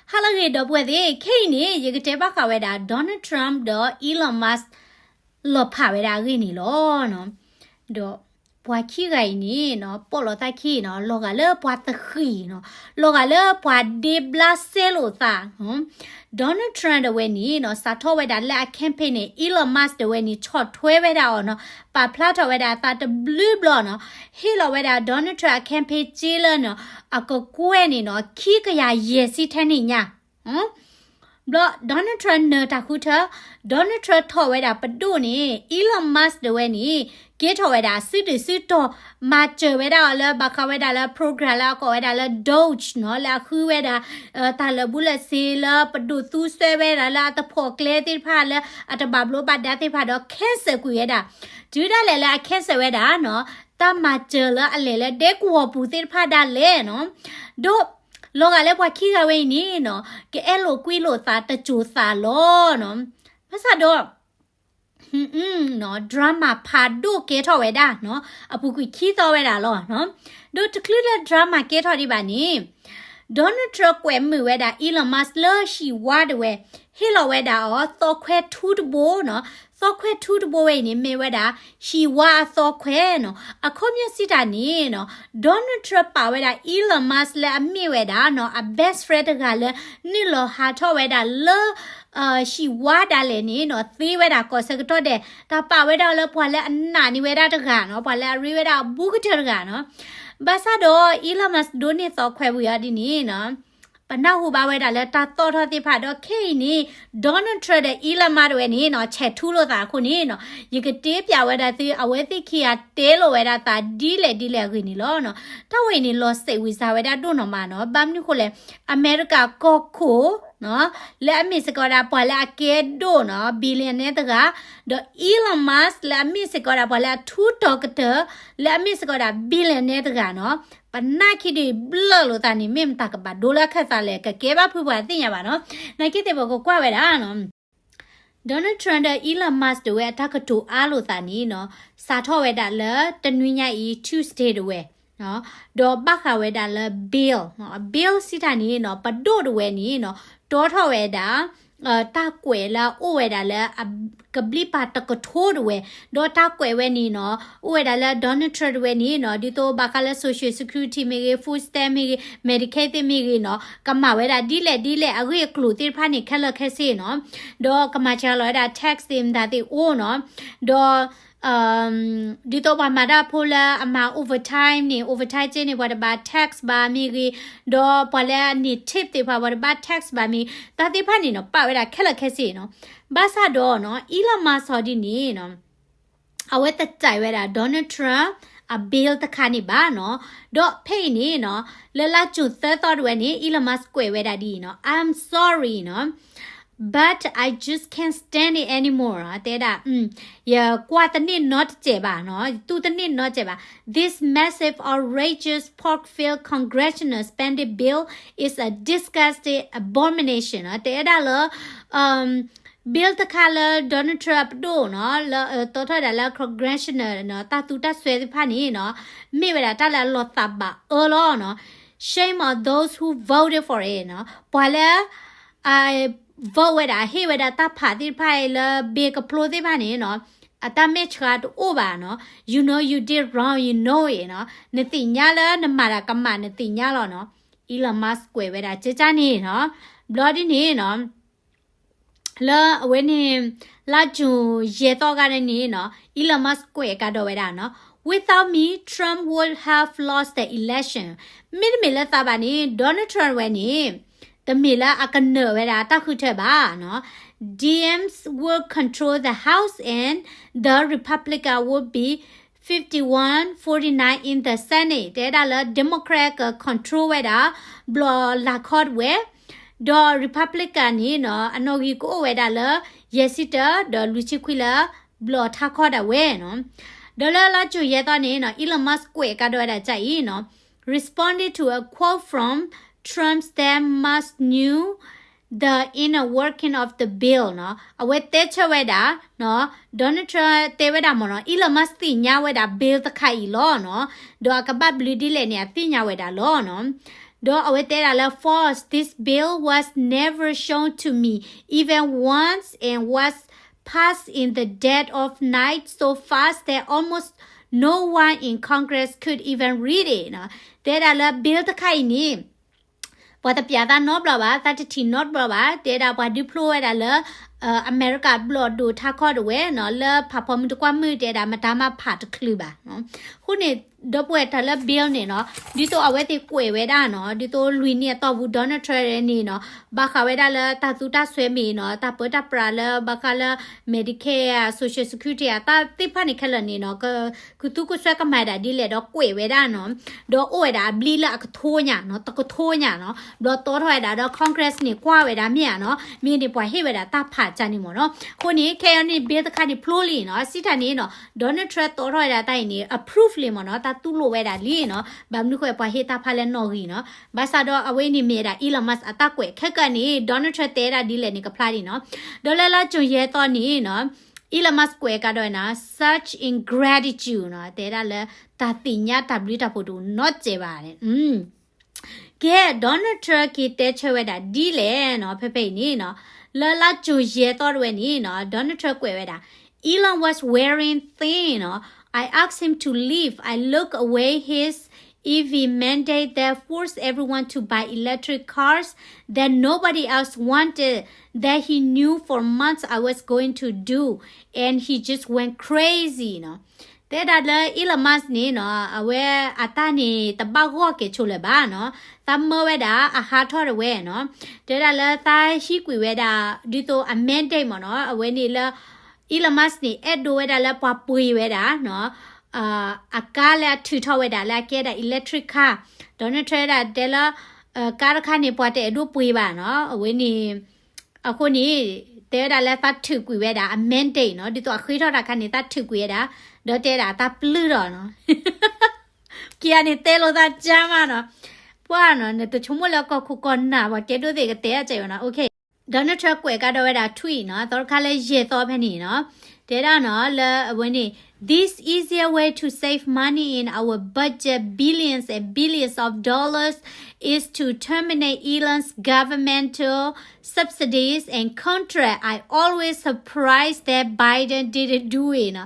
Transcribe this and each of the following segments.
ဟါလၢအဂ့ၤ ဒီပုၢ်ဝဲၢ်သ့ၣ်, ခဲအံၤန့ၣ် ယကတဲဘၣ်ဃးဝဲဒၣ် Donald Trump ဒီး Elon Musk လီၤဖးဝဲဒၣ်အဂ့ၢ်န့ၣ်လီၤ. ဒီးပှၤခံဂၤအံၤန့ၣ်နီၤ ပိာ်လိာ်သးခံနီၤ လီၤဂာ်လၢပှၤသဃံၤနီၤ လီၤဂာ်လၢပှၤဒ့ဘျါစဲလိာ်သးနီၤ. Donald Trump တဝဲန့ၣ်နီၤ စးထီၣ်ဝဲဒၣ်လၢအ campaign န့ၣ် Elon Musk တဝဲန့ၣ် ဆီၣ်ထွဲဝဲဒၣ်အီၤနီၤ ပာ်ဖျါထီၣ်ဝဲဒၣ်အသးတဘျုးဘျီနီၤ. ဟ့ၣ်လီၤဝဲဒၣ် Donald Trump အ campaign စ့လၢနီၤ အကကွဲၢ်န့ၣ်နီၤ ခံကယၤယဲၢ်ဆံထဲန့ၣ်ညါ ဘျီ Donald Trump နၢၤတၢ်ဃုထၢ Donald Trump ထီၣ်ဝဲဒၣ်ပဒိၣ်န့ၣ် Elon Musk တဝဲန့ၣ် ကဲထီၣ်ဝဲဒၣ်စုဒုၣ်စုတီၢ် မၤစၢၤဝဲဒၣ်အီၤလၢဘၣ်ဃးဝဲဒၣ်လၢ program လၢအကိးဝဲဒၣ်လၢ DOGE နီၤ လၢအဃုဝဲဒၣ် တၢ်လၢာ်ဘူၣ်လၢာ်စ့လၢပဒိၣ်သူစွဲဝဲဒၣ်လၢအတဖိးကျဲသ့ၣ်တဖၣ် လၢအတဘၣ်ဘျိးဘၣ်ဒါသ့ၣ်တဖၣ်ဒီး cancel ကွံာ်ဝဲဒၣ် တုၤဒၣ်လဲာ်လၢအ cancel ဝဲဒၣ်နီၤ တၢ်မၤစၢၤလၢအလဲၤလၢဒဲကဝီၤပူၤသ့ၣ်တဖၣ်ဒၣ်လဲာ်နီၤ. ဒီး လီၤဂာ်လၢပှၤခံဂၤဝဲအံၤန့ၣ်နီၤ ကအဲၣ်လိာ်ကွံလိာ်သးတစိၤသးလီၤနီၤ. ဘၣ်ဆၣ်ဒီး drama ဖးဒိၣ်ကဲထီၣ်ဝဲဒၣ်နီၤ အပူၤကွံာ်ခံသီဝဲဒၣ်လီၤနီၤ. ဒီးတချုးလၢ drama ကဲထီၣ်ဒံးဘၣ်န့ၣ် Donald Trump ကွဲးမုာ်ဝဲဒၣ် Elon Musk လၢဟံၣ်ဝါတဝဲ ဟ့ၣ်လီၤဝဲဒၣ်အီၤ သီခွဲထူတဘိနီၤ. သီခွဲထူတဘိဝဲအံၤန့ၣ် မ့ၢ်ဝဲဒၣ် ဟံၣ်ဝါအသီခွဲနီၤ. အခီပညီစံးတၢ်န့ၣ်နီၤ Donald Trump ပာ်ဝဲဒၣ် Elon Musk လၢအမ့ၢ်ဝဲဒၣ်နီၤ အ best friend တဂၤလၢ နုာ်လီၤဟးထီၣ်ဝဲဒၣ်လၢ ဟံၣ်ဝါဒၣ်လဲာ်န့ၣ်နီၤ သ့ဝဲဒၣ်ကိးဆၢကတီၢ်ဒဲး တၢ်ပာ်ဝဲဒၣ်လၢပှၤလၢအနာ်န့ၢ်ဝဲဒၣ်တဂၤနီၤ ပှၤလၢအရ့ဝဲဒၣ်အဘူးကတၢၢ်တဂၤနီၤ. ဘၣ်ဆၣ်ဒီး Elon Musk ဒိးန့ၢ်သီခွဲဝံၤအီၤဒ်န့ၣ်နီၤ ပနၢ်ဟူဘၣ်ဝဲဒၣ်လၢတၢ်သီၣ်ထီၣ်သ့ၣ်တဖၣ်ဒီးခဲအံၤန့ၣ် Donald Trump ဒီး Elon Musk တဝဲန့ၣ်နီၤ ဆဲးထူလိာ်သးအဃိန့ၣ်နီၤ ယကတဲပျးဝဲဒၣ်သု အဝဲသ့ၣ်ခံဂၤတဲလိာ်ဝဲဒၣ်သးဒ်လဲၣ်ဒ်လဲၣ်အဂ့ၢ်န့ၣ်လီၤနီၤ. တၢ်ဝဲအံၤန့ၣ် လီၤစဲးဝံၤစၢ်ဝဲဒၣ်ဒိၣ်နီၢ်မးနီၤ. ဘၣ်မနုၤဃိလဲၣ် အမဲရကၤကီၢ်ခိၣ်နီၤ လၢအမ့ၢ်စ့ၢ်ကီးဝဲဒၣ်ပှၤလၢအကဲဒိၣ်နီၤ billionaire တဂၤ ဒီး Elon Musk လၢအမ့ၢ်စ့ၢ်ကီးဝဲဒၣ်ပှၤလၢအထူးတီၤကတၢၢ် လၢအမ့ၢ်စ့ၢ်ကီးဝဲဒၣ် billionaire တဂၤနီၤ ပနၢ်ခံဒုးဘျၢၣ်လိာ်သးန့ၣ် မ့ၢ်မတၤကဘၣ်ဒိလၢအခၢၣ်သးလဲၣ် ကကဲဘၣ်ဖုပှၤသ့ၣ်ညါဘၣ်နီၤ. နာ်က့သ့ၣ်ပကကွၢ်ဝဲဒၣ်နီၤ Donald Trump ဒီး Elon Musk တဝဲအတၢ်ကတိၤအါလိာ်သးန့ၣ်နီၤ စးထီၣ်ဝဲဒၣ်လၢတနွံညါအံၤ Tuesday တဝဲ ဒီးဘၣ်ဃးဝဲဒၣ်လၢ bill နီၤ bill စံးတၢ်န့ၣ်နီၤ ပဒိၣ်တဝဲန့ၣ်နီၤ တီထီၣ်ဝဲဒၣ် တၢ်ကွဲးလၢအအိၣ်ဝဲဒၣ်လၢ ကဘျံးပၤတကထိတဝဲ ဒီးတၢ်ကွဲးဝဲန့ၣ်နီၤ အိၣ်ဝဲဒၣ်လၢ Donald Trump တဝဲန့ၣ်နီၤ ဒ်သိးဘၣ်ဃးလၢ Social Security မ့ၢ်ဂ့ၤ food stamp မ့ၢ်ဂ့ၤ Medicaid သ့ၣ်မ့ၢ်ဂ့ၤနီၤ ကမၤဝဲဒၣ်ဒ်လဲၣ်ဒ်လဲၣ် အဂ့ၢ်အကျိၤသ့ၣ်တဖၣ်န့ၣ် ခဲလၢာ်ခဲဆ့နီၤ ဒီးကမၤစှၤလီၤဝဲဒၣ် tax သ့ၣ်မတၤသ့ၣ်အိၣ်နီၤ ဒီး ဒ်သိးပှၤမၤတၢ်ဖိလၢအမၤ overtime န့ၣ် overtime က့န့ၣ် ပှၤတဘၣ် tax ဘၣ်မ့ၢ်ဂ့ၤ, ဒီးပှၤလၢအန့ၢ် tip သ့ၣ်တဖၣ် ပှၤတဘၣ် tax ဘၣ်မ့ၢ်ဂ့ၤ, တၢ်သ့ၣ်တဖၣ်န့ၣ်နီၤ ပာ်ဝဲဒၣ်ခဲလၢာ်ခဲဆ့နီၤ. ဘၣ်ဆၣ်ဒီးနီၤ Elon Musk ဟီဒ်န့ၣ်နီၤ အဝဲတစဲးဝဲဒၣ် Donald Trump အ bill တခါန့ၣ်ဘၣ်နီၤ. ဒီးဖဲအံၤန့ၣ်နီၤ လၢလါကၠူၣ်သၢသီတဝဲန့ၣ် Elon Musk ကွဲးဝဲဒၣ်ဒ်အံၤနီၤ I'm sorry နီၤ but I just can't stand it anymore နီၤ တဲဒၣ် ယကွၢ်တန့ၢ်နီတစဲးဘၣ်နီၤ ယတူၢ်တန့ၢ်နီတစဲးဘၣ် This massive outrageous pork-filled congressional spending bill is a disgusting abomination နီၤ တဲဒၣ်လၢ bill တခါလၢ Donald Trump ပဒိၣ်နီၤ လၢတီထီၣ်ဒၣ်လၢ congressional နီၤ တၢ်သူတၢ်စွဲသ့ၣ်တဖၣ်န့ၣ်နီၤ မ့ၢ်ဝဲဒၣ်တၢ်လၢအလီၤသးဘၣ်အၢလီၤနီၤ. Shame on those who voted for it နီၤ ပှၤလၢ အ vote ဝဲဒၣ် ဟ့ၣ်ဝဲဒၣ်တၢ်ဖးသ့ၣ်တဖၣ်အံၤလၢ bill ကဖျိသ့ၣ်တဖၣ်န့ၣ်နီၤ အတၢ်မဲာ်ဆှးတအိၣ်ဘၣ်နီၤ You know you did wrong, you know it နီၤ နသ့ၣ်ညါလၢနမၤတၢ်ကမၣ် နသ့ၣ်ညါလီၤနီၤ. Elon Musk ကွဲးဝဲဒၣ်ကကၢ်န့ၣ်နီၤ ဘျီဒ်န့ၣ်နီၤ လၢအဝဲန့ၣ် လါကၠူၣ်ယဲၢ်သီဂၤန့ၣ်နီၤ Elon Musk ကွဲးကဒီးဝဲဒၣ်နီၤ Without me, Trump would have lost the election. မ့တမ့ၢ်လၢသးဘၣ်န့ၣ် Donald Trump ဝဲန့ၣ် တမ့ၢ်လၢအကနၢၤဝဲဒၣ်တၢ်ဃုထၢဘၣ်နီၤ Dems will control the House and the Republican will be fifty-one forty-nine in the Senate တဲဒၣ်လၢ Democrat က control ဝဲဒၣ် ဘျီၣ်လၤခီတဝဲ ဒီး Republican န့ၣ်နီၤ အနီၣ်ဂံၢ်ကအိၣ်ဝဲဒၣ်လၢ ယဲၢ်ဆံတၢ ဒီးလွံၢ်ဆံခွံလၢ ဘျီၣ်ထးခီဒၣ်ဝဲနီၤ. ဒီးလၢလါကၠူၣ်ယဲၢ်သီန့ၣ်နီၤ Elon Musk ကွဲးကဒီးဝဲဒၣ်ကၢ်အံၤနီၤ responding to a quote from Trump's staff Musk knew the inner working of the bill နီၤ အဝဲတဲဆၢဝဲဒၣ် Donald Trump တဲဝဲဒၣ်မ့ၢ်နီၤ Elon Musk သ့ၣ်ညါဝဲဒၣ် bill တခါအံၤလီၤနီၤ ဒီးအကဘၣ်ဘျုးဒ်လဲၣ်န့ၣ် အသ့ၣ်ညါဝဲဒၣ်လီၤနီၤ. ဒီးအဝဲတဲဒၣ်လၢ false, this bill was never shown to me, even once, and was passed in the dead of night so fast that almost no one in Congress could even read it နီၤ. တဲဒၣ်လၢ bill တခါအံၤန့ၣ် ပှၤတပျးသးနီတဘျီဘၣ်, သးတထံၣ်နီတဘျီဘၣ်, တဲဒၣ်ပှၤဒုးဖျိဝဲဒၣ်လၢ အမဲရကၤဘျီၣ်ဒိၣ်ထးခီဒၣ်ဝဲနီၤ, လၢဖးဖီမုၢ်တကွၢ်မုၢ် တဲဒၣ်မတၤမၤဖးတချုးဘၣ်. အဃိန့ၣ် ဒီပုၢ်ဝဲၢ်တၢ်လၢ bill န့ၣ်နီၤ, ဒ်သိးအဝဲသ့ၣ်ကွဲးဝဲဒၣ်နီၤ, ဒ်သိးလွံၢ်နံၣ်အတီၢ်ပူၤ Donald Trump န့ၣ်နီၤ, ဘၣ်ဃးဝဲဒၣ်လၢတၢ်သူတၢ်စွဲမ့ၢ်နီၤ, တၢ်ပၢတၢ်ပြးလၢဘၣ်ဃးလၢ Medicare ဧါ, Social Security ဧါ, တၢ်သ့ၣ်တဖၣ်န့ၣ်ခဲလၢာ်န့ၣ်နီၤ, ကသူကစွဲကမၤဒၣ်ဒ်လဲၣ်ဒီးကွဲးဝဲဒၣ်နီၤ, ဒီးအိၣ်ဝဲဒၣ်အဘျံလၢအကထိညါနီၤ, တကထိညါနီၤ, ဘျီတီထီၣ်ဝဲဒၣ်ဒီး Congress န့ၣ်ကွၢ်ဝဲဒၣ်မ့ၢ်ဧါနီၤ, မ့ၢ်န့ၣ်ပှၤဟ့ၣ်ဝဲဒၣ်တၢ်ဖးကၢ်န့ၣ်မ့ၢ်နီၤ. အဃိန့ၣ် ခဲအံၤန့ၣ် bill တခါန့ၣ်ဖျိလံနီၤ, စံးတၢ်န့ၣ်နီၤ, Donald Trump တီထီၣ်ဝဲဒၣ်တၢ်အံၤန့ၣ် approve လံမ့ၢ်နီၤ, တၢ်တူၢ်လိာ်ဝဲဒၣ်လံနီၤ, ဘၣ်မနုၤဃိပှၤဟ့ၣ်တၢ်ဖးလၢနီၣ်ဂံၢ်နီၤ, ဘၣ်ဆၣ်ဒီးအဝဲအံၤန့ၣ်မ့ၢ်ဝဲဒၣ် Elon Musk အတၢ်ကွဲး ခဲကၢ်န့ၣ် Donald Trump တဲဒၣ်ဒ်လဲၣ်န့ၣ်ကဖျါဒံးနီၤ, ဒီးလၢလါကၠိၤယဲၢ်သီန့ၣ်နီၤ Elon Musk ကွဲးကဒီးဝဲနီၤ, such ingratitude နီၤ, တဲဒၣ်လၢ တၢ်သ့ၣ်ညါတၢ်ဘျုးတၢ်ဖှိၣ်တအိၣ်နီတစဲးဘၣ်. ကဲ Donald Trump က့ၤတဲဆၢဝဲဒၣ်ဒ်လဲၣ်နီၤ, ဖဲဖဲအံၤန့ၣ်နီၤ, လၢလါကၠိၤယဲၢ်သီတဝဲန့ၣ်နီၤ, Donald Trump ကွဲးဝဲဒၣ်, Elon was wearing thin နီၤ, I asked him to leave, I look away his E V mandate that forced everyone to buy electric cars that nobody else wanted, that he knew for months I was going to do, and he just went crazy နီၤ. တဲဒၣ်လၢ Elon Musk န့ၣ်နီၤ, အဝဲအတၢ်န့ၣ်တဘၣ်ဂီၢ်ကဲၤဆိးလၢၤဘၣ်နီၤ, သးမၢဝဲဒၣ်အဟးထီၣ်တဝဲနီၤ, တဲဒၣ်လၢသးဟံးကွံာ်ဝဲဒၣ် ဒ်သိးအ mandate မ့ၢ်နီၤ, အဝဲန့ၣ်လၢ Elon Musk န့ၣ် အဲၣ်ဒိးဝဲဒၣ်လၢပှၤပှ့ၤဝဲဒၣ်နီၤ, အကါလၢအထုးထီၣ်ဝဲဒၣ်လၢအကဲဒၣ် electric car, Donald Trump ဒၣ်တဲလၢ ကါတခါန့ၣ် ပှၤတအဲၣ်ဒိးပှ့ၤဘၣ်နီၤ, အဝဲန့ၣ် အဃိန့ၣ် တဲဝဲဒၣ်လၢသးထုးကွံာ်ဝဲဒၣ်အ mandate နီၤ, ဒ်သိးအဃ့ထီၣ်တၢ်ခါန့ၣ် သးထုးကွံာ်ဝဲဒၣ်, ဒီးတဲဒၣ်တၢ်ပျုၢ်ဒီးနီၤ, က့ၤအန့ၣ်တဲလိာ်သးကၢ်မးနီၤ, ပှၢ်နီၤ နတဆိကမိၣ်လၢကီၢ်ခိၣ်ကီၢ်နၢ် ပှၤကဲဒိၣ်သ့ၣ်ကတဲအကဲဝဲနီၤ, OK, Donald Trump ကွဲးကဒီးဝဲဒၣ် tweet နီၤ, သီတခါလၢယဲၢ်သီဖဲန့ၣ်နီၤ, တဲဒၣ်နီၤ လၢအဝဲန့ၣ် this easier way to save money in our budget, billions and billions of dollars, is to terminate Elon's governmental subsidies and contract. I always surprised that Biden didn't do it နီၤ.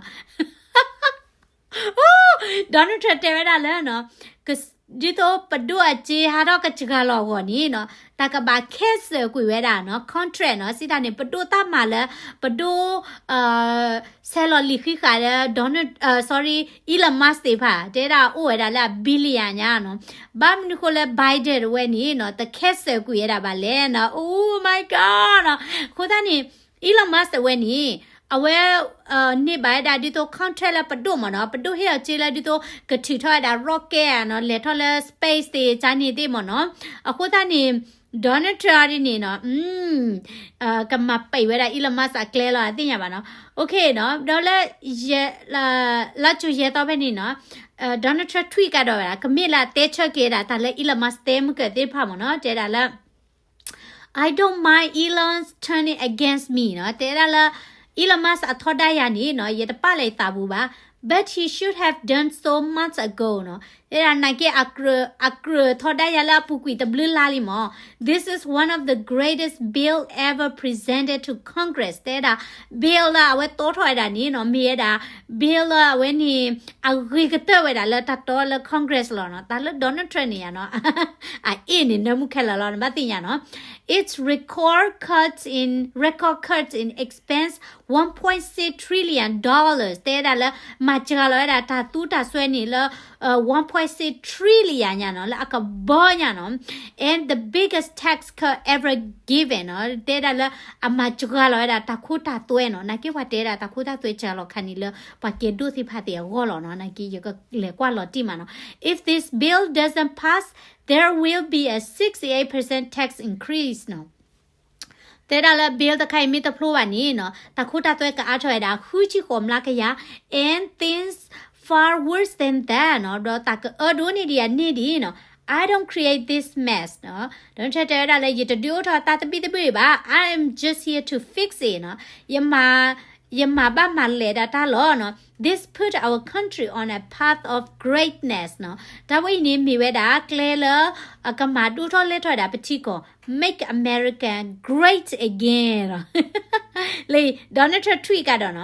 Donald Trump တဲဝဲဒၣ်လၢနီၤ, ဒ်သိးပဒိၣ်အစ့ဟးထီၣ်ကစှၤလီၤအဂီၢ်န့ၣ်နီၤ, တၢ်ကဘၣ် cancel ကွံာ်ဝဲဒၣ်နီၤ contract နီၤ, စံးတၢ်န့ၣ် ပဒိၣ်တၢ်မၤလၢ ပဒိၣ် ဆဲးလီၤလံာ်ဃံဃာ်လၢ Donald, sorry, Elon Musk သ့ၣ်တဖၣ် တဲဒၣ်အိၣ်ဝဲဒၣ်လၢအ billion ညါနီၤ, ဘၣ်မနုၤဃိလၢ Biden တဝဲန့ၣ်နီၤ တ cancel ကွံာ်ဝဲဒၣ်ဘၣ်လဲၣ်နီၤ, Oh my God နီၤ, အဃိသတးန့ၣ် Elon Musk တဝဲန့ၣ် အဝဲ န့ၢ်ဘၣ်ဝဲဒၣ်ဒ်သိး contract လၢပဒိၣ်မ့ၢ်နီၤ, ပဒိၣ်ဟ့ၣ်အီၤစ့လၢဒ်သိး ကထုးထီၣ်ဝဲဒၣ် rocket နီၤ, လဲၤထီၣ်လၢ space သ့ၣ် ကန့ၣ်သ့ၣ်မ့ၢ်နီၤ, အဃိသတးန့ၣ် Donald Trump ဒ်န့ၣ်နီၤ, ကမၤပံာ်ဝဲဒၣ် Elon Musk အကျဲလီၤ အသ့ၣ်ညါဘၣ်နီၤ, OK နီၤ, ဒီးလၢ လါကၠိၤယဲၢ်သီဖဲန့ၣ်နီၤ, Donald Trump tweet ကဒီးဝဲဒၣ် ကမ့ၢ်လၢအတဲဆၢက့ၤဒၣ်တၢ်လၢ Elon Musk တဲမုၢ်ကၢၢ်သ့ၣ်တဖၣ်မ့ၢ်နီၤ, တဲဒၣ်လၢ I don't mind Elon's turning against me နီၤ, တဲဒၣ်လၢ Elon Musk အထီဒါယၤန့ၣ်နီၤ ယတပာ်လၢယသးပူၤဘၣ်, but he should have done so months ago နီၤ, တဲဒၣ်နာ်က့ အကြၢးထီဒါယၤလၢအပူၤကွံာ်တဘျုးလါလံမ့ၢ်, This is one of the greatest bill ever presented to Congress တဲဒၣ် bill လၢအဝဲတီထီၣ်ဝဲဒၣ်န့ၣ်နီၤ မ့ၢ်ဝဲဒၣ် bill လၢအဝဲန့ၣ် အဂ့ၤကတၢၢ်ဝဲဒၣ်လၢတၢ်တီလၢ Congress လီၤနီၤ, တၢ်လၢ Donald Trump န့ၣ်ယါနီၤ အအ့ၣ်န့ၣ် နၢမူခဲလၢာ်လီၤ နဘၣ်သ့ၣ်ညါနီၤ, It's record cuts in, record cuts in expense one point six trillion dollars တဲဒၣ်လၢ မၤစှၤလီၤဝဲဒၣ်တၢ်သူတၢ်စွဲန့ၣ်လၢ one point six trillion ညါနီၤ လၢအကဘီညါနီၤ, and the biggest tax cut ever given နီၤ, တဲဒၣ်လၢ အမၤစှၤလီၤဝဲဒၣ်တၢ်ခိတၢ်သွဲနီၤ, နာ်က့ပှၤတဲဒၣ်တၢ်ခိတၢ်သွဲစှၤလီၤခါန့ၣ်လၢ ပှၤကဲဒိၣ်သ့ၣ်တဖၣ်သ့ၣ်အဂီၢ်လီၤနီၤ, နာ်က့ယကလဲၤကွၢ်လီၤတံၢ်မးနီၤ, If this bill doesn't pass, there will be a sixty-eight percent tax increase နီၤ. တဲဒၣ်လၢ bill တခါအံၤမ့ၢ်တဖျိဘၣ်န့ၣ်နီၤ တၢ်ခိတၢ်သွဲကအါထီၣ်ဝဲဒၣ် ဃုဆံဃိးမျးကယၤ and things far worse than that နီၤ, ဒီးတၢ်ကအၢဒိၣ်န့ၢ်ဒံးအန့ၢ်ဒံးနီၤ, I don't create this mess နီၤ, ဒီးထဲတဲဝဲဒၣ်လၢ ယတဒုးအိၣ်ထီၣ်တၢ်သဘံၣ်သဘုၣ်ဘၣ်, I am just here to fix it နီၤ, ယမၤ ယမၤဘၣ်မၤလဲၤဒၣ်တၢ်လီၤနီၤ. This put our country on a path of greatness နီၤ. တၢ်ဝဲအံၤန့ၣ်မ့ၢ်ဝဲဒၣ်ကျဲလၢ အကမၤဒိၣ်ထီၣ်လဲၢ်ထီၣ်ဝဲဒၣ်ပထံကီၢ် Make America Great Again နီၤ. လၢ Donald Trump ထွံၣ်ကဒီးနီ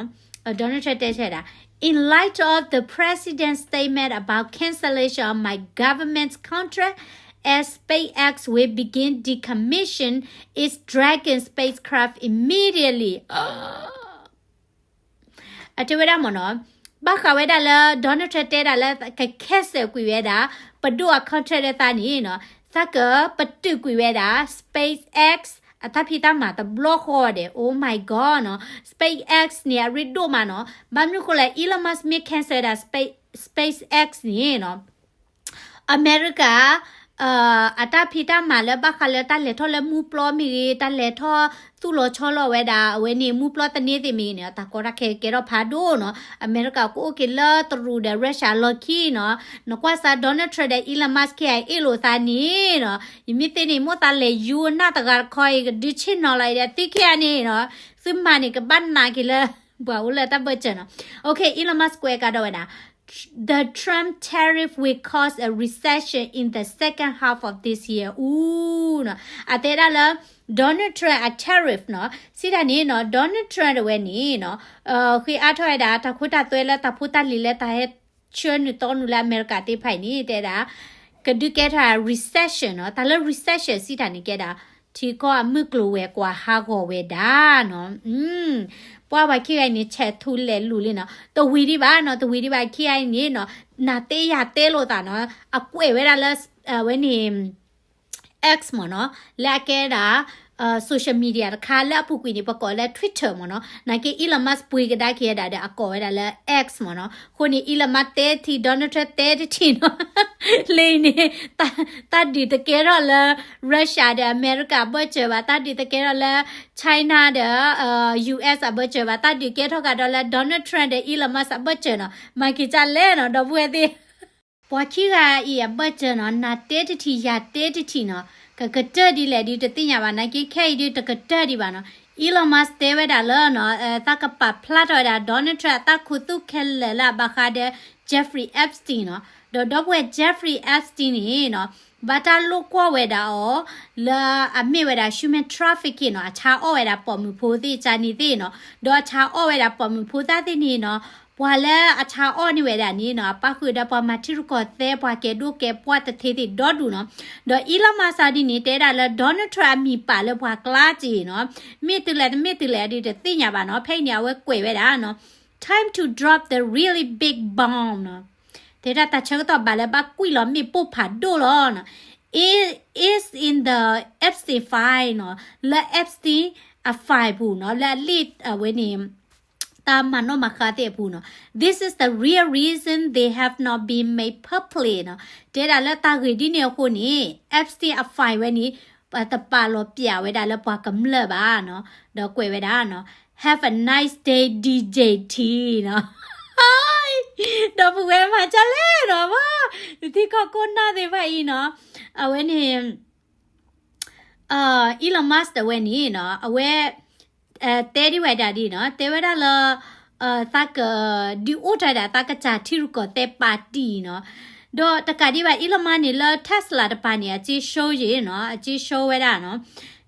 ၤ. Donald Trump တဲဆၢဒၣ် In light of the president's statement about cancellation of my government's contract as SpaceX will begin decommission its Dragon spacecraft immediately. အတဲဝဲဒၣ်မ့ၢ်နီၤ, ဘၣ်ဃးဝဲဒၣ်လၢ Donald Trump တဲဒၣ်လၢက cancel ကွံာ်ဝဲဒၣ် ပဒိၣ်အ contract လၢသးန့ၣ်နီၤ, သးကပတုာ်ကွံာ်ဝဲဒၣ် SpaceX အတၢ်ဖံးတၢ်မၤတဘျီဃီဒဲး. Oh my god နီၤ, SpaceX န့ၣ်အရ့ဒိၣ်မးနီၤ. ဘၣ်မနုၤဃိလဲၣ် Elon Musk မ့ၢ် cancel ဒၣ် Space SpaceX န့ၣ်နီၤ အမဲရကၤ အတၢ်ဖံးတၢ်မၤလၢဘၣ်ဃးလၢတၢ်လဲၤထီၣ်လၢမူပျီမ့ၢ်ဂ့ၤ, တၢ်လဲၤထီၣ်သူၣ်လီၤဆီလီၤဝဲဒၣ် အဝဲန့ၣ်မူပျီသန့သ့ၣ်မ့ၢ်ဂ့ၤန့ၣ် တၢ်ကီတၢ်ခဲကဲထီၣ်ဖးဒိၣ်နီၤ. အမဲရကၤကအိၣ်က့ၤလၢတရူးဒီး Russia လီၢ်ခံနီၤ. နကွၢ်စး Donald Trump ဒီး Elon Musk ခဲအံၤအ့ၣ်လိာ်သးန့ၣ်နီၤ, ယမ့ၢ်သ့န့ၣ် မိၣ်သးလဲၤယူၤနၢ်တဂၤတခီအံၤ ကဒုးဆ့ၣ်နီၤလီၤအံၤဒီး သုခဲအံၤန့ၣ်နီၤ, သုမၤန့ၣ် ကဘၣ်နာ်က့ၤလၢ ပှၤအိၣ်လၢတၢ်ဘၢၣ်စၢၤနီၤ. Okay, Elon Musk ကွဲးကဒီးဝဲဒၣ် The Trump tariff will cause a recession in the second half of this year. အူနီၤ, အတဲဒၣ်လၢ Donald Trump အ tariff နီၤ, စံးတၢ်န့ၣ်နီၤ Donald Trump တဝဲန့ၣ်နီၤ, ဃ့အါထီၣ်ဝဲဒၣ် တၢ်ခိတၢ်သွဲလၢတၢ်ဖိတၢ်လံၤလၢတၢ်ဟဲဆှၢနုာ်သီနုာ်လၢအမဲရကၤသ့ၣ်တဖၣ်အံၤန့ၣ် တဲဒၣ် ကဒုးကဲထီၣ် recession နီၤ. တၢ်လၢ recession စံးတၢ်န့ၣ်ကဲဒၣ် ထံကီၢ်အမုၢ်ကျိၤဝဲၤကွာ်ဟးဂီၤဝဲဒၣ်နီၤ. ပှၤပှၤခံဂၤအံၤန့ၣ် ဆဲးထူလဲၤလူၤလံနီၤ. တဝံၤဒံးဘၣ်နီၤ, တဝံၤဒံးဘၣ် ခံဂၤအံၤန့ၣ်နီၤ, နၤတဲယၤတဲလိာ်သးနီၤ, အကွဲးဝဲဒၣ်လၢ အဝဲန့ၣ် X မ့ၢ်နီၤ, လၢအကဲဒၣ် social media တခါလၢအပူၤကွံာ်န့ၣ် ပကိးလၢ Twitter မ့ၢ်နီၤ, နာ်က့ Elon Musk ပှ့ၤကဒါက့ၤဝဲဒၣ်ဒီး အကိးဝဲဒၣ်လၢ X မ့ၢ်နီၤ. အဃိန့ၣ် Elon Musk တဲတထံၣ် Donald Trump တဲတထံၣ်နီၤ, လၢအံၤန့ၣ် တၢ်ဒုးတကဲထီၣ်လၢ Russia ဒီးအမဲရကၤအဘၢၣ်စၢၤဘၣ်, တၢ်ဒုးတကဲထီၣ်လၢ China ဒီး US အဘၢၣ်စၢၤဘၣ်, တၢ်ဒုးကဲထီၣ်ကဒီးလၢ Donald Trump ဒီး Elon Musk အဘၢၣ်စၢၤနီၤ. မၤက့ၤကၢ်လဲၣ်နီၤ ဒီပုၢ်ဝဲၢ်သ့ၣ် ပှၤခံဂၤအံၤအဘၢၣ်စၢၤနီၤ, နၤတဲတထံၣ် ယၤတဲတထံၣ်နီၤ, ကကတၢၢ်ဒ်လဲၣ်ဒုးတသ့ၣ်ညါဘၣ်, နာ်က့ခဲအံၤဒုးတကတၢၢ်ဒံးဘၣ်နီၤ. Elon Musk တဲဝဲဒၣ်လၢနီၤ, သးကပာ်ဖျါထီၣ်ဝဲဒၣ် Donald Trump အတၢ်ခူသူၣ်ခဲလၢာ်လၢအဘၣ်ဃးဒီး Jeffrey Epstein နီၤ. ဒီးဒီပုၢ်ဝဲၢ် Jeffrey Epstein န့ၣ်နီၤ, ဘၣ်တၢ်လိာ်ကွီၢ်ဝဲဒၣ်အီၤ လၢအမ့ၢ်ဝဲဒၣ် human trafficking နီၤ, အဆါအီၣ်ဝဲဒၣ်ပိာ်မုၣ်ဖိသ့ၣ် ကၢ်န့ၣ်သ့ၣ်နီၤ, ဒီးအဆါအီၣ်ဝဲဒၣ်ပိာ်မုၣ်ဖိသၣ်သ့ၣ်န့ၣ်နီၤ, ပှၤလၢအဆါအီၣ်န့ၢ်ဝဲဒၣ်န့ၣ်နီၤ, အပၣ်ဃုာ်ဒီးပှၤမၤထံရူၢ်ကီၢ်သဲး ပှၤကဲဒိၣ်ကဲပှၢ်တသ့သ့ၣ်ဒီဒူၣ်နီၤ. ဒီး Elon Musk ဒ်န့ၣ် တဲဒၣ်လၢ Donald Trump အမံၤပာ်လၢပှၤကျါစ့ၢ်နီၤ, မ့ၢ်တုၤလဲၣ်တမ့ၢ်တုၤလဲၣ်ဒုးတသ့ၣ်ညါဘၣ်နီၤ. ဖဲအံၤန့ၣ် အဝဲကွဲးဝဲဒၣ်နီၤ, Time to drop the really big bomb နီၤ. တဲဒၣ်တၢ်ဆၢကတီၢ်ဘၣ်လၢဘၣ်ကွံာ်လီၤမ့ၣ်ပိၢ်ဖးဒိၣ်လီၤနီၤ. It is in the Epstein file နီၤ, လၢ Epstein အ file ပူၤနီၤ, လၢအလံာ်အဝဲန့ၣ် တၢ်မၤနီၣ်မၤဃါသ့ၣ်အပူၤနီၤ. This is the real reason they have not been made public နီၤ. တဲဒၣ်လၢတၢ်ဂ့ၢ်ဒ်န့ၣ်အဃိန့ၣ် Epstein အ file ဝဲန့ၣ် တပာ်လီၤပၠးဝဲဒၣ်လၢပှၤကမျၢၢ်ဘၣ်နီၤ. ဒီးကွဲးဝဲဒၣ်နီၤ, Have a nice day, D J T နီၤ. ဒီပုၢ်ဝဲၢ်မၤကၢ်လဲၣ်နီၤ, ထံကီၢ်ခိၣ်နၢ်သ့ၣ်တဖၣ်အံၤနီၤ, အဝဲန့ၣ် Elon Musk တဝဲန့ၣ်နီၤ, အဝဲ တဲဒ်ဝဲဒၣ်ဒ်နီၤ, တဲဝဲဒၣ်လၢ သးကဒုးအိၣ်ထီၣ်ဒၣ်သးကစၢ်ထံရူၢ်ကီၢ်သဲးပၣ်တံၢ်နီၤ. ဒီးတကးဒံးဘၣ် Elon Musk န့ၣ် လၢ Tesla တပၤန့ၣ် အစ့ show ယ့ၣ်နီၤ, အစ့ show ဝဲဒၣ်နီ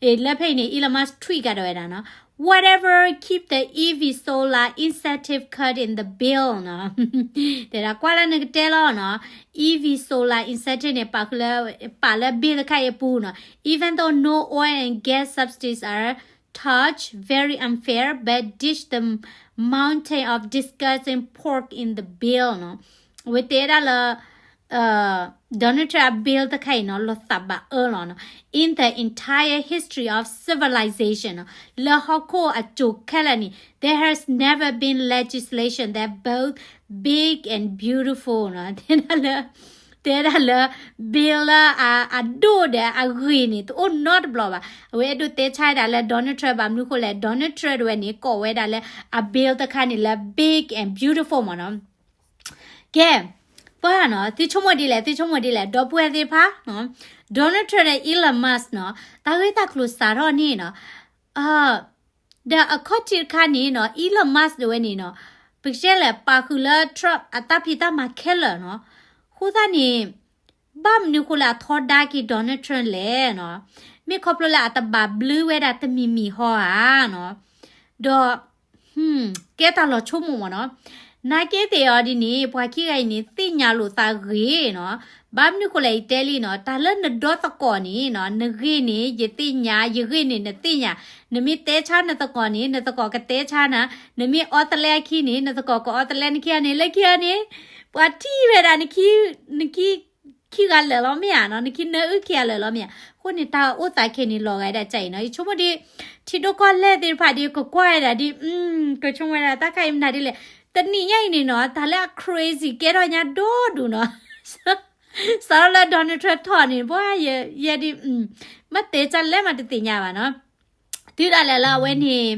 ၤ. လၢဖဲအံၤန့ၣ် Elon Musk ထွံၣ်ကဒီးဝဲဒၣ်နီၤ, Whatever keep the E V solar incentive cut in the bill နီၤ. တဲဒၣ်ကွၢ်လၢနကတဲလီၤနီၤ, E V solar incentive န့ၣ် ပာ်လၢ bill တခါအံၤအပူၤနီၤ. Even though no oil and gas subsidies are touch very unfair, but ditch the mountain of disgusting pork in the bill နီၤ. အဝဲတဲဒၣ်လၢ Donald Trump အ bill တခါအံၤနီၤ လီၤသးဘၣ်အၢလီၤနီၤ. In the entire history of civilization နီၤ, လၢဟီၣ်ခိၣ်အစိၤခဲလၢာ်န့ၣ် there has never been legislation that both big and beautiful နီၤ. တဲဒၣ်လၢ တဲဒၣ်လၢ bill လၢအဒိၣ်ဒီးအဂ့ၤန့ၣ် တအိၣ်နီတဘျီဘၣ်. အဝဲအဲၣ်ဒိးတဲဆါဒၣ်လၢ Donald Trump ဘၣ်မနုၤဃိလဲၣ်, Donald Trump တဝဲန့ၣ် ကိးဝဲဒၣ်လၢအ bill တခါန့ၣ်လၢ big and beautiful မ့ၢ်နီၤ. ကဲ, ပှၤနီၤ, သုဆိကမိၣ်ဒ်လဲၣ်, သုဆိကမိၣ်ဒ်လဲၣ်, ဒီပုၢ်ဝဲၢ်သ့ၣ်တဖၣ်, Donald Trump ဒီး Elon Musk နီၤ, တၢ်ဂ့ၢ်တၢ်ကျိၤစးထီၣ်န့ၣ်နီၤ, ဒီးအခီၣ်ထံးတခါန့ၣ်နီၤ Elon Musk ဒၣ်ဝဲန့ၣ်နီၤ ပကတဲလဲၣ် ပာ်ဃုာ်လၢ Trump အတၢ်ဖံးတၢ်မၤခဲလၢာ်နီၤ. အဃိသတးန့ၣ် ဘၣ်မနုၤဃိလၢအထီဒါက့ၤ Donald Trump လဲၣ်နီၤ. မ့ၢ်ခီဖျိလၢအတဘၣ်ဘျုးဝဲဒၣ်တမံၤမံၤဟီဧါနီၤ. ဒီး ကဲတၢ်လီၤဆိကမိၣ်မ့ၢ်နီၤ. နာ်က့သ့ၣ်အီၤဒ်န့ၣ် ပှၤခံဂၤအံၤန့ၣ် သ့ၣ်ညါလိာ်သးဂ့ၤနီၤ. ဘၣ်မနုၤဃိလဲၣ် ယတဲလံနီၤ တၢ်လၢနဒီသကိးန့ၣ်နီၤ နဂ့ၢ်န့ၣ် ယသ့ၣ်ညါ ယဂ့ၢ်န့ၣ် နသ့ၣ်ညါ. နမ့ၢ်တဲဆါနသကိးန့ၣ် နသကိးကတဲဆါနၤ, နမ့ၢ်အီတလဲအခံန့ၣ် နသကိးကအီတလဲနခံဂၤန့ၣ် လၢခံဂၤန့ၣ် ပှၤထံၣ်ဝဲဒၣ်နခံ နခံ ခံဂၤလၢာ်လီၤမ့ၢ်ဧါနီၤ, နခံနၢအုၣ်ခံဂၤလၢာ်လီၤမ့ၢ်ဧါ. အဃိန့ၣ် တၢ်အိၣ်သးခဲအံၤန့ၣ် လီၤဂာ်ဒၣ်ကၢ်အံၤနီၤ. ယဆိကမိၣ်ဒ် ထံဒိၣ်ကီၢ်လဲၢ်သ့ၣ်တဖၣ်ဒ် ကကွၢ်ဝဲဒၣ်ဒ် ကဆိကမိၣ်ဝဲဒၣ်တၢ်ခါအံၤမနုၤဒ်လဲၣ်. တနံၤညါအံၤန့ၣ်နီၤ တၢ်လၢအ crazy ကဲထီၣ်ညါဒိၣ်ဒိၣ်နီၤ စးထီၣ်လၢ Donald Trump ထီၣ်န့ၣ် ပှၤယဲဒ် မ့ၢ်တဲကၢ်လဲၣ်မးတသ့ၣ်ညါဘၣ်နီၤ. တုၤဒၣ်လဲာ်လၢအဝဲန့ၣ်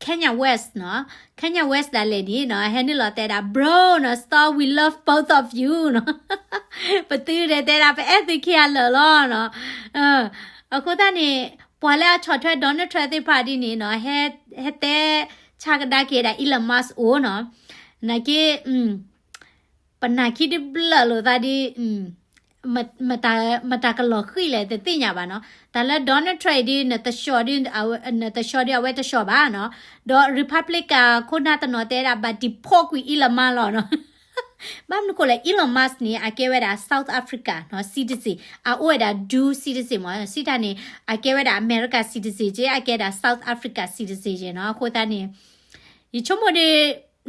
Kanye West နီၤ, Kanye West ဒၣ်လဲာ်န့ၣ်နီၤ ဟဲနုာ်လီၤတဲဒၣ် bro နီၤ stop, we love both of you နီၤ. ပသုတတဲဒၣ် ပအဲၣ်သုခံဂၤလၢာ်လီၤနီၤ. အဃိသတးန့ၣ် ပှၤလၢအဆီၣ်ထွဲ Donald Trump သ့ၣ်တဖၣ်ဒ်န့ၣ်နီၤ ဟဲ ဟဲတဲဆါကဒါက့ၤဒၣ် Elon Musk အိၣ်နီၤ. နာ်က့ ပနာ်ခံဒ်ဘျၢၣ်လိာ်သးဒ် မတၤကလီၤဃံၣ်လဲၣ် တသ့ၣ်ညါဘၣ်နီၤ. တၢ်လၢ Donald Trump အံၤဒ် နတဆှီဒ် နတဆှီဒ်အဝဲတဆှီဘၣ်နီၤ. ဒီး Republican ခိၣ်နၢ်တနီၤတဲဒၣ် ဘၣ် deport ကွံာ် Elon Musk လီၤနီၤ. ဘၣ်မနုၤဃိလဲၣ် Elon Musk န့ၣ် အကဲဝဲဒၣ် South Africa နီၤ citizen, အအိၣ်ဝဲဒၣ် dual citizen မ့ၢ် စံးတၢ်န့ၣ် အကဲဝဲဒၣ် America citizen က့ အကဲဒၣ် South Africa citizen နီၤ. အဃိသတးန့ၣ် ယဆိကမိၣ်ဒ်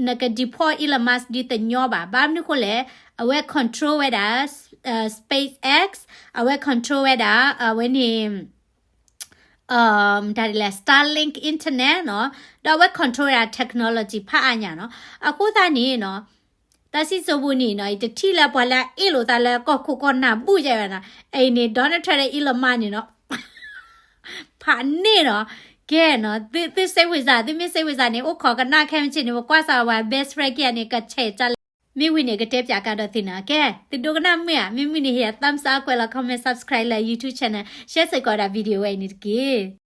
နက deport Elon Musk ဒ်တညီဘၣ်. ဘၣ်မနုၤဃိလဲၣ် အဝဲ control ဝဲဒၣ် SpaceX, အဝဲ control ဝဲဒၣ် အဝဲန့ၣ် တၢ်ဒ်လဲၣ် Starlink internet နီၤ, ဒီးအဝဲ control ဝဲဒၣ် technology ဖးအါညါနီၤ. အဃိသတးန့ၣ်နီၤ တၢ်စံၣ်စိၤပူၤန့ၣ်နီၤ ယတထံၣ်လၢပှၤလၢအအ့ၣ်လိာ်သးလၢကီၢ်ခိၣ်ကီၢ်နၢ်ဘူးယဲၢ်ဝဲနီၤ. အအံၤန့ၣ် Donald Trump ဒီး Elon Musk န့ၣ်နီၤ ဖးန့ၣ်နီၤ. ကဲနီၤ သု သုစိတ်ဝင်စား သုမ့ၢ်စိတ်ဝင်စားန့ၣ် အိၣ်ခိးကနၣ်ခဲမုၢ်ဆ့ၣ်န့ၣ် ပကွၢ်စးဝဲ best friend ခံဂၤန့ၣ် ကဆဲးကၢ်လဲၣ်. မ့ၢ်ဝံၤန့ၣ် ကတဲပၠးကဒီးသုနီၤ. ကဲ သုဒိကနၣ်မုာ်ဧါ, မ့ၢ်မုာ်န့ၣ် ဟ့ၣ် thumbs up ကွဲးလီၤ comment, subscribe လၢ YouTube channel, share စ့ၢ်ကီးဒၣ် video ဝဲအံၤန့ၣ်တက့ၢ်.